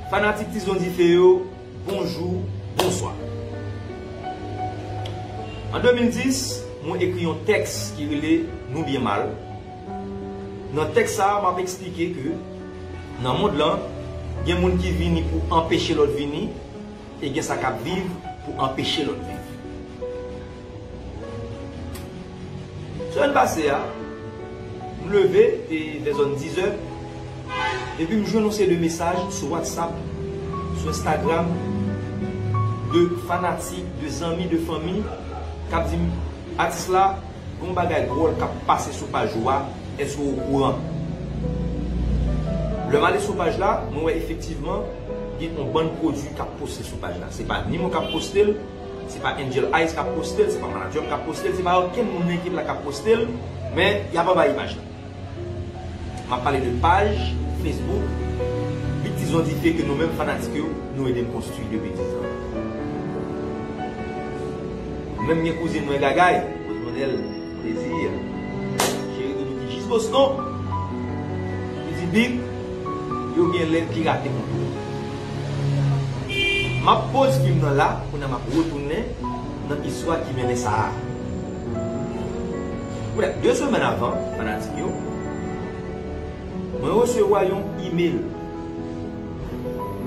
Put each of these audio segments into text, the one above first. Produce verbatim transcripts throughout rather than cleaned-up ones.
Fanatik Tizon Dife yo, bonjou, bonswa. An de mil dis, mwen ekri yon tèks ki rele Nou Byen Mal. Nan tèks sa a, m ap eksplike ke nan mond lan, gen moun ki vini pou anpeche lòt vini, e gen sa k ap viv pou anpeche lòt viv. Semèn pase a, m leve, e vè zòn dizè, epi m jwenn yon seri de mesaj sou WhatsApp, sou Instagram, de fanatik, de zanmi, de fanmi, k ap di m, "Atis la, gen yon bagay dwòl k ap pase sou paj ou a, èske w okouran?" Lè m ale sou paj la, mwen wè efektivman gen yon bann pwodui k ap poste sou paj la. Se pa ni mwen k ap poste l, se pa Angel Eyes k ap poste l, se pa manadjè m k ap poste l, se pa okenn moun nan ekip la k ap poste l, men y ap anba imaj la. M ap pale de paj Facebook Big Tizon Dife ke nou menm fanatik yo, nou ede n konstwi depi diz an. Menm gen kouzin mwen Gagay, Osmanel, Désir, Cheri Doudou ki jis Boston, li di, "Big, yo gen lè pirate kont ou." M ap poze fim nan la, kounye a m ap retounen nan istwa ki mennen sa a. Kounye a, de semèn avan, fanatik yo, mwen resevwa yon email.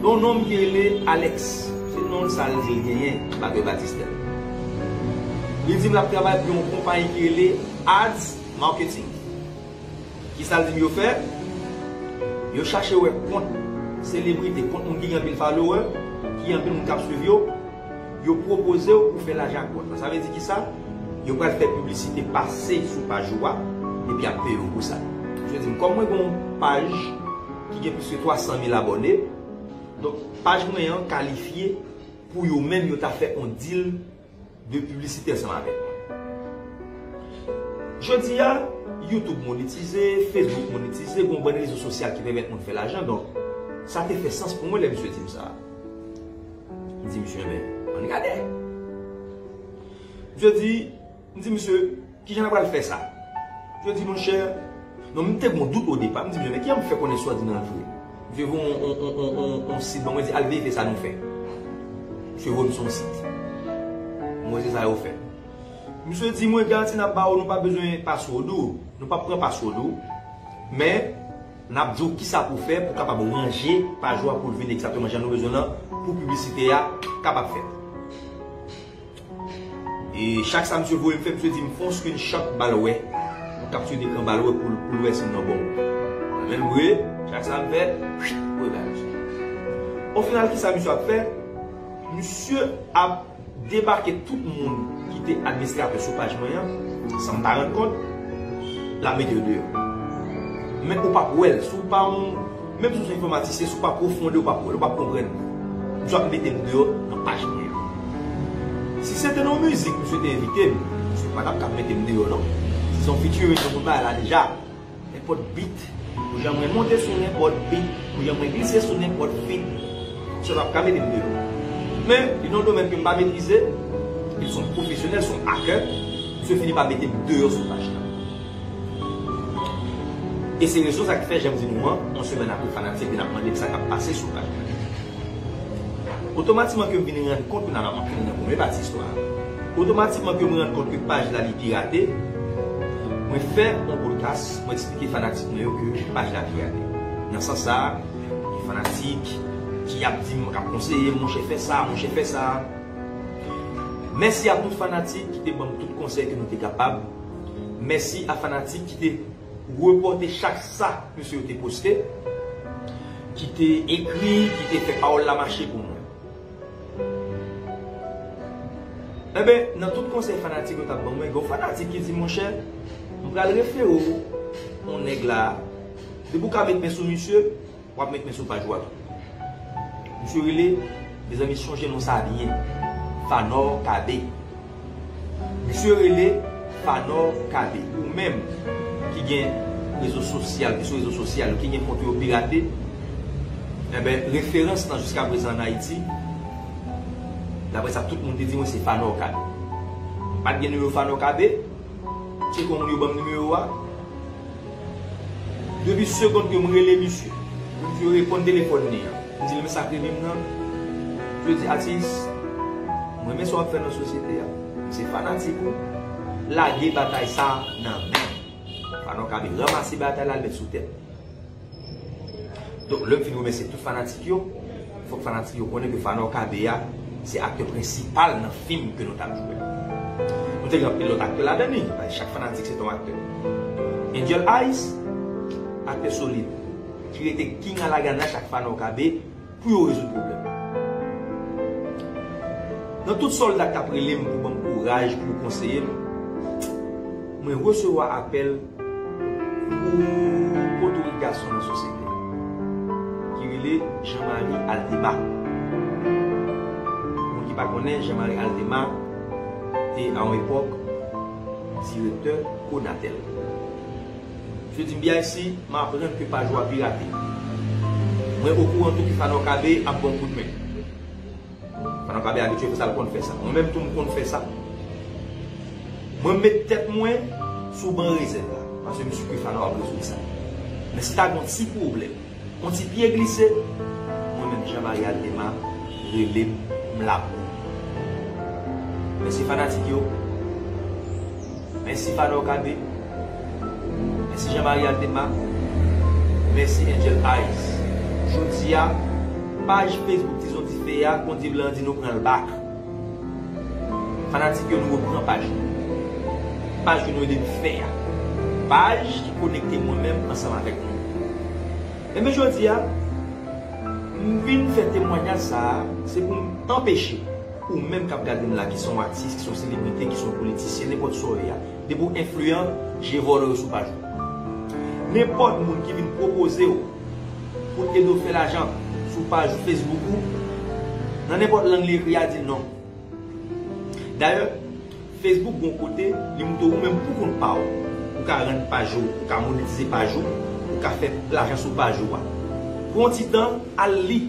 Yon nonm ki rele Alex, se non sa l di l genyen, Baker Batistèl. Li di m l ap travay pou yon konpayi ki rele Ads Marketing. Kisa l di m yo fè? Yo chache wè kont selebrite, kont moun ki gen anpil follower, ki gen anpil moun k ap swiv yo, yo pwopoze w pou fè lajan ak kont lan. Sa vle di kisa? Yo pral fè piblisite pase sou paj ou a, epi y ap peye w pou sa. Misye di m, kòm mwen gen yon paj ki gen plis ke twa san mil abòne, donk paj mwen an kalifye pou yo menm yo ta fè yon deal de piblisite ansanm avèk mwen. Jodi a, YouTube monetize, Facebook monetize, gen yon bann rezo sosyal ki pèmèt moun fè lajan, donk sa te fè sans pou mwen lè misye di m sa. M di misye, "Men, ann gade." Misye di, m di misye, "Kijan n a pral fè sa?" Misye di, "Monchè," non, m te gen yon dout o depa, m di misye, "Men kijan m fè konnen sa w di nan vre?" Misye voye yon, yon, yon, yon, yon, yon sit ban mwen, di, "Al verifye sa nou fè." Misye voye m sou yon sit. Mwen, se sa yo fè. Misye di, "Mwen garanti n ap ba w, nou pa bezwen password ou, nou p ap pran password ou, men n ap di w kisa pou w fè pou w kapab ranje paj ou a pou l vin egzakteman jan nou bezwen l lan, pou piblisite a kapab fèt." E chak sa misye voye m fè, misye di m fè yon screenshot ba l wè. Yon capture d'écran ba l wè pou l, pou l wè si m nan bon. Mwen menm vre, chak sa m fè, voye ba misye. Ofinal, kisa misye ap fè? Misye ap debake tout moun ki te administratè sou paj mwen an, san m pa rann kont, l ap mete yo deyò. Men ou p ap wè l, si w pa yon, menm si w se enfòmatisyen, si w pa pwofonde, ou p ap wè l, ou p ap konprann. Misye ap mete m deyò nan paj mwen an. Si se te nan yon mizik, misye te envite m, misye pa t ap ka mete m deyò, non. Si se yon featuring, nou konn bagay la deja. Nenpòt beat, ou jan mwen monte sou nenpòt beat, ou jan mwen glise sou nenpòt feat, misye p ap ka mete m deyò. Men, li nan yon domèn ke m pa metrize, li se yon pwofesyonèl, se yon hacker, misye fini pa mete m deyò sou paj la. E se rezon sa ki fè, jan m di nou an, yon semèn apre fanatik vin ap mande m sa k ap pase sou paj mwen. Otomatikman ke m vin rann kont, kounye a m ap vin nan premye pati istwa a. Otomatikman ke m rann kont ke paj la li pirate, mwen fè yon podcast, mwen eksplike fanatik mwen yo ke paj la pirate. Nan sans sa a, gen fanatik ki ap di m, k ap konseye m, "Monchè fè sa, monchè fè sa." Mèsi a tout fanatik ki te ban m tout konsèy ke nou te kapab. Mèsi a fanatik ki te repòte chak sa misye yo te poste, ki te ekri, ki te fè pawòl la mache pou mwen. Enben, nan tout konsèy fanatik yo t ap ban mwen, gen yon fanatik ki di, "Monchè, m pral refere w yon nèg la, depi w ka met men sou misye, w ap met men sou paj ou a tou." Misye rele, mezanmi, sonje non sa byen, Fanor Kabe. Misye rele Fanor Kabe. Ou menm ki gen rezo sosyal, ki sou rezo sosyal, ki gen kont yo pirate, enben, referans lan jiskaprezan ann Ayiti, daprè sa tout moun te di mwen, se Fanor Kabe. M pa t gen nimewo Fanor Kabe, se kon moun yo ban m nimewo a. Depi segonn ke m rele misye, pou misye reponn telefòn li an, Di l, men sa k rive m nan. Yo di, atis, mwen renmen sa w ap fè nan sosyete a. M se fanatik ou. Lage batay sa nan men m. Fanò Kabe ranmase batay la, l met sou tèt. Donk, lè m fin remèsye tout fanatik yo, fòk fanatik yo konnen ke Fanò Kabe a se aktè prensipal nan fim ke nou t ap jwe. Nou te gen anpil lòt aktè ladan li, paske chak fanatik se t on aktè. Angel Eyes, aktè solid, ki rete king a la gana chak Fanò Kabe pou yo rezoud pwoblèm. Nan tout sòlda k t ap rele m pou ban m kouraj, pou yo konseye m, mwen resevwa apèl pou potorik gason nan sosyete a, ki rele Jean Marie Aldema. Pou moun ki pa konnen, Jean Marie Aldema te, a yon epòk, direktè Conatel. Misye di m, B I C, m aprann ke paj ou a pirate. Mwen okouran tou ke Fanò Kabe ap ban w kout men. Fanò Kabe abitye fè sa, l konn fè sa. Mwen menm tou, m konn fè sa. Mwen met tèt mwen sou ban rezèv la, paske m si ke Fanò ap rezoud sa. Men si ta gen yon ti pwoblèm, yon ti pye glise, mwen menm Jean Marie Aldema rele m, m la pou ou. Mèsi fanatik yo. Mèsi Fanò Kabe. Mèsi Jean Marie Aldema. Mèsi Angel Eyes. Jodi a, paj Facebook Tizon Dife a, Bondye blan di nou pran l back. Fanatik yo, nou repran paj nou. Paj ke nou ede n fè a. Paj ki konekte mwen menm ansanm avèk nou. Ebyen, jodi a, m vin fè temwayaj sa a, se pou m anpeche ou menm k ap gade m la, ki se yon atis, ki se yon selebrite, ki se yon politisyen, nenpòt sa w ye a, depi w enfliyan, je vòlò yo sou paj ou. Nenpòt moun ki vin pwopoze w pou l ede w fè lajan sou paj Facebook ou, nan nenpòt lang li ekri a, di l non. Dayè, Facebook gon kote, li montre ou menm pou kont pa w. Ou ka rann paj ou, ou ka monetize paj ou, ou ka fè lajan sou paj ou a. Pou yon ti tan, al li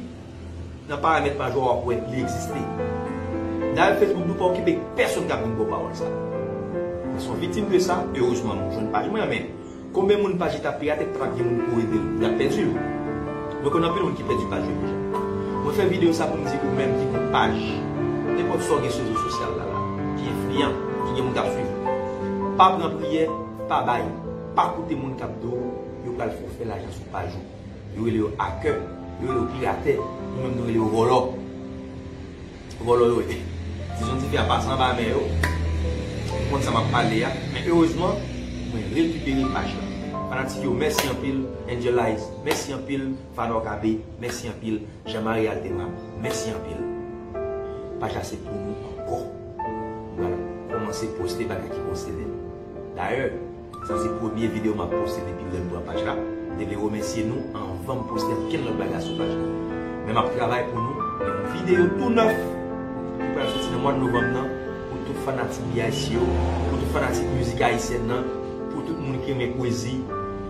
nan paramèt paj ou a, w ap wè li egziste. Dayè, Facebook di w pa okipe pèsonn k ap vin ba w pawòl sa. Mwen se yon viktim de sa, erezman, m jwenn paj mwen, men konbyen moun paj li t ap pirate, k t ap gen moun pou ede l, li t ap pèdi l. Nou konn anpil moun ki pèdi paj yo deja. Mwen fè videyo sa pou m di ou menm ki gen paj, nenpòt sa w gen sou rezo sosyal la, la, ki enfliyan, ki gen moun k ap swiv ou, pa pran priyè, pa bay, pa koute moun k ap di w yo pral fè w fè lajan sou paj ou. Yo rele yo akè, yo rele yo piratè, nou menm nou rele yo vòlò. Vòlò yo ye. Tizon Dife a pase anba men yo. M konn sa m ap pale a. Men erezman, mwen rekipere paj la. Fanatik yo, mèsi anpil. Angel Eyes, mèsi anpil. Fanò Kabe, mèsi anpil. Jean Marie Aldema, mèsi anpil. Paj la se pou nou ankò. M pral kòmanse poste bagay ki konsène nou. Dayè, sa se premye videyo m ap poste depi lè m pran paj la. M te vle remèsye nou anvan m poste ankenn lòt bagay sou paj la. Men m ap travay pou nou nan yon videyo tou nèf ki pral soti nan mwa novanm nan pou tout fanatik B I C yo, pou tout fanatik mizik ayisyèn nan, pou tout moun ki renmen pwezi,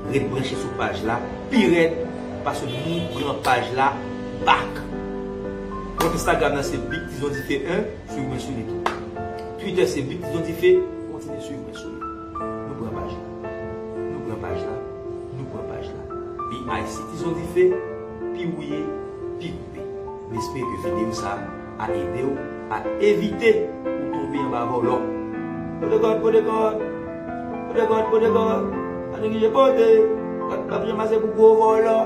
ret branche sou paj la pi rèd, paske nou pran paj la back. Kont Instagram nan se Big Tizon Dife en, swiv mwen sou li tou. Twitter se Big Tizon Dife, kontinye swiv mwen sou li. Nou pran paj la. Nou pran paj la. Nou pran paj la. B I C Tizon Dife, pi wouye, pi koupe. M espere ke videyo sa a ede w a evite ou tonbe anba vòlò. Pote kòd, pote kòd. Pote kòd, pote kòd. Pa neglije pote. Kòd p ap janm ase pou gwo vòlò.